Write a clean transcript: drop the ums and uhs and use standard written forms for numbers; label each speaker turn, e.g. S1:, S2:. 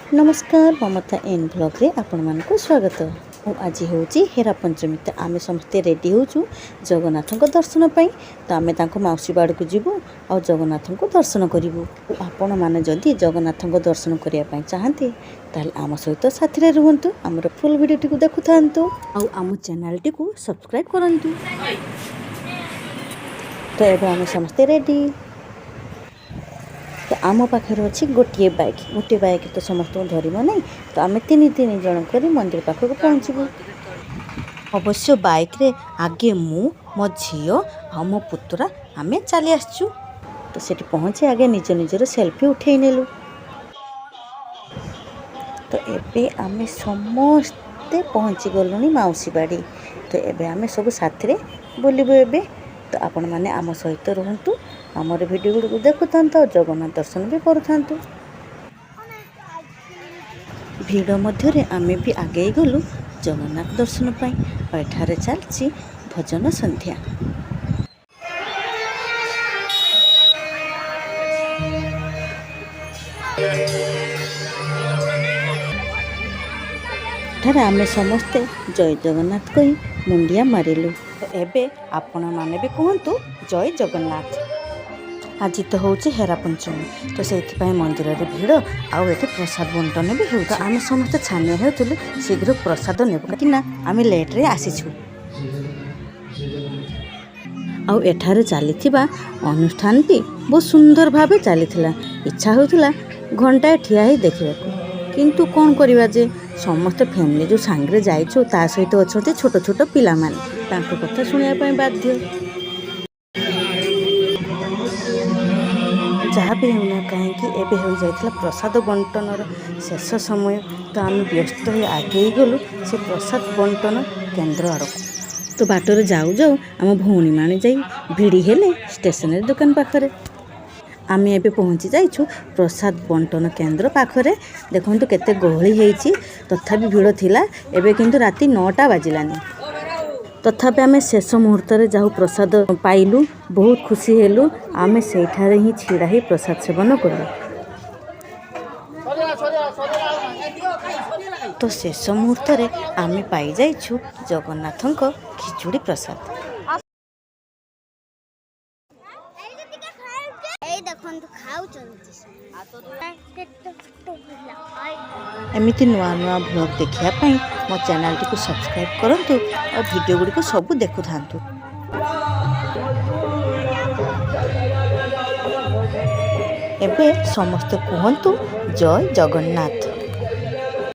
S1: ନମସ୍କାର, ମମତା ଏନ୍ ବ୍ଲଗ୍ରେ ଆପଣମାନଙ୍କୁ ସ୍ୱାଗତ। ଆଜି ହେଉଛି ହେରା ପଞ୍ଚମୀ। ତ ଆମେ ସମସ୍ତେ ରେଡ଼ି ହେଉଛୁ ଜଗନ୍ନାଥଙ୍କ ଦର୍ଶନ ପାଇଁ। ତ ଆମେ ତାଙ୍କ ମାଉସୀ ବାଡ଼ିକୁ ଯିବୁ ଆଉ ଜଗନ୍ନାଥଙ୍କୁ ଦର୍ଶନ କରିବୁ। ଆପଣମାନେ ଯଦି ଜଗନ୍ନାଥଙ୍କ ଦର୍ଶନ କରିବା ପାଇଁ ଚାହାନ୍ତି, ତାହେଲେ ଆମ ସହିତ ସାଥିରେ ରୁହନ୍ତୁ, ଆମର ଫୁଲ୍ ଭିଡ଼ିଓଟିକୁ ଦେଖୁଥାନ୍ତୁ ଆଉ ଆମ ଚ୍ୟାନେଲଟିକୁ ସବସ୍କ୍ରାଇବ୍ କରନ୍ତୁ। ତ ଏବେ ଆମେ ସମସ୍ତେ ରେଡ଼ି। ତ ଆମ ପାଖରେ ଅଛି ଗୋଟିଏ ବାଇକ୍। ଗୋଟିଏ ବାଇକ୍ ତ ସମସ୍ତଙ୍କୁ ଧରିବ ନାହିଁ। ତ ଆମେ ତିନି ତିନି ଜଣ କରି ମନ୍ଦିର ପାଖକୁ ପହଞ୍ଚିବୁ। ଅବଶ୍ୟ ବାଇକ୍ରେ ଆଗେ ମୁଁ, ମୋ ଝିଅ ଆଉ ମୋ ପୁତୁରା ଆମେ ଚାଲି ଆସିଛୁ। ତ ସେଠି ପହଞ୍ଚି ଆଗେ ନିଜ ନିଜର ସେଲ୍ଫି ଉଠେଇ ନେଲୁ। ତ ଏବେ ଆମେ ସମସ୍ତେ ପହଞ୍ଚି ଗଲୁଣି ମାଉସୀ ବାଡ଼ି। ତ ଏବେ ଆମେ ସବୁ ସାଥିରେ ବୁଲିବୁ ଏବେ। ତ ଆପଣମାନେ ଆମ ସହିତ ରୁହନ୍ତୁ, ଆମର ଭିଡ଼ିଓ ଗୁଡ଼ିକୁ ଦେଖୁଥାନ୍ତୁ ଆଉ ଜଗନ୍ନାଥ ଦର୍ଶନ ବି କରୁଥାନ୍ତୁ। ଭିଡ଼ ମଧ୍ୟରେ ଆମେ ବି ଆଗେଇ ଗଲୁ ଜଗନ୍ନାଥ ଦର୍ଶନ ପାଇଁ। ଆଉ ଏଠାରେ ଚାଲିଛି ଭଜନ ସନ୍ଧ୍ୟା। ଏଠାରେ ଆମେ ସମସ୍ତେ ଜୟ ଜଗନ୍ନାଥ କହି ମୁଣ୍ଡିଆ ମାରିଲୁ। ଏବେ ଆପଣମାନେ ବି କୁହନ୍ତୁ ଜୟ ଜଗନ୍ନାଥ। ଆଜି ତ ହେଉଛି ହେରା ପଞ୍ଚମୀ, ତ ସେଇଥିପାଇଁ ମନ୍ଦିରରେ ଭିଡ଼ ଆଉ ଏଠି ପ୍ରସାଦ ବଣ୍ଟନ ବି ହେଉଛି। ଆମେ ସମସ୍ତେ ଛାନିଆ ହେଉଥିଲୁ ଶୀଘ୍ର ପ୍ରସାଦ ନେବୁ, କାହିଁକିନା ଆମେ ଲେଟ୍ରେ ଆସିଛୁ। ଆଉ ଏଠାରେ ଚାଲିଥିବା ଅନୁଷ୍ଠାନଟି ବହୁତ ସୁନ୍ଦର ଭାବେ ଚାଲିଥିଲା। ଇଚ୍ଛା ହେଉଥିଲା ଘଣ୍ଟାଏ ଠିଆ ହେଇ ଦେଖିବାକୁ, କିନ୍ତୁ କ'ଣ କରିବା ଯେ ସମସ୍ତେ ଫ୍ୟାମିଲି ଯେଉଁ ସାଙ୍ଗରେ ଯାଇଛୁ, ତା ସହିତ ଅଛନ୍ତି ଛୋଟ ଛୋଟ ପିଲାମାନେ, ତାଙ୍କ କଥା ଶୁଣିବା ପାଇଁ ବାଧ୍ୟ। ଯାହା ବି ହେଉନା କାହିଁକି, ଏବେ ହୋଇଯାଇଥିଲା ପ୍ରସାଦ ବଣ୍ଟନର ଶେଷ ସମୟ। ତ ଆମେ ବ୍ୟସ୍ତ ହୋଇ ଆଗେଇ ଗଲୁ ସେ ପ୍ରସାଦ ବଣ୍ଟନ କେନ୍ଦ୍ର ଆଡ଼କୁ। ତ ବାଟରେ ଯାଉ ଯାଉ ଆମ ଭଉଣୀମାନେ ଯାଇ ଭିଡ଼ି ହେଲେ ଷ୍ଟେସନାରୀ ଦୋକାନ ପାଖରେ। ଆମେ ଏବେ ପହଞ୍ଚି ଯାଇଛୁ ପ୍ରସାଦ ବଣ୍ଟନ କେନ୍ଦ୍ର ପାଖରେ। ଦେଖନ୍ତୁ କେତେ ଗହଳି ହେଇଛି। ତଥାପି ଭିଡ଼ ଥିଲା। ଏବେ କିନ୍ତୁ ରାତି 9ଟା ବାଜିଲାନି। ତଥାପି ଆମେ ଶେଷ ମୁହୂର୍ତ୍ତରେ ଯାଉ ପ୍ରସାଦ ପାଇଲୁ, ବହୁତ ଖୁସି ହେଲୁ। ଆମେ ସେଇଠାରେ ହିଁ ଛିଡ଼ା ହେଇ ପ୍ରସାଦ ସେବନ କଲୁ। ତ ଶେଷ ମୁହୂର୍ତ୍ତରେ ଆମେ ପାଇଯାଇଛୁ ଜଗନ୍ନାଥଙ୍କ ଖିଚୁଡ଼ି ପ୍ରସାଦ।
S2: ଏଇ ଦେଖନ୍ତୁ, ଖାଉଛନ୍ତି କେତେ ଛୋଟ ପିଲା।
S1: ଏମିତି ନୂଆ ନୂଆ ଭ୍ଲଗ୍ ଦେଖିବା ପାଇଁ ମୋ ଚ୍ୟାନେଲଟିକୁ ସବସ୍କ୍ରାଇବ୍ କରନ୍ତୁ ଆଉ ଭିଡ଼ିଓ ଗୁଡ଼ିକ ସବୁ ଦେଖୁଥାନ୍ତୁ। ଏବେ ସମସ୍ତେ କୁହନ୍ତୁ ଜୟ ଜଗନ୍ନାଥ।